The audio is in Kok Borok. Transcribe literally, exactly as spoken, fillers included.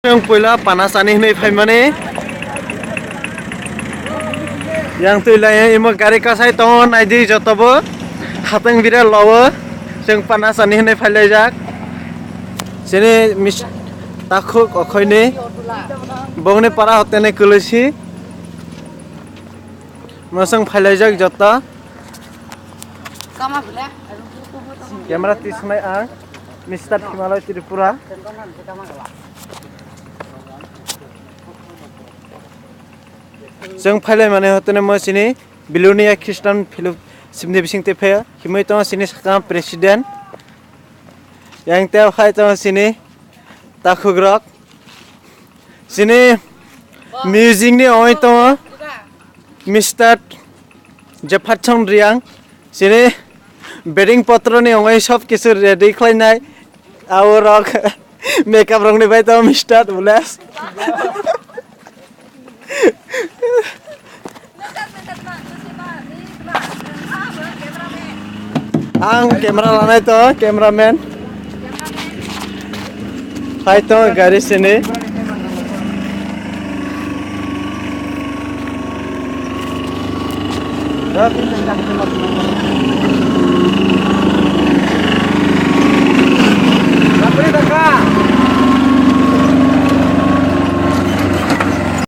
Chwng puila pana chani hwnwi phaimani. Yang twi lai imo gari kasai tongo, naidi jotobo. Hatwng bira lowo. Chwng pana chani hwnwi phailaijak. Chini mis-, takhuk okhoini. Bongni para hotene kwlwisi. Mwswng phailaijak joto. Camera tisnai ang, Mister Himalay Tripura. Chwng phailai mani hotene mo chini Bilonia Christian Fellowship ni bising twi phaiya. Himwi tongo chini sakang president. Yang tei hai tongo chini takhukrok. Chini music ni ongoi tongo Mister Jephatson Riang. Chini bedding potro ni ongoi sob kisu ready khlainai. Aborok makeup rokni bai tongo Mister Bules. Ang camera lanai to, cameraman. Hai to gari sini.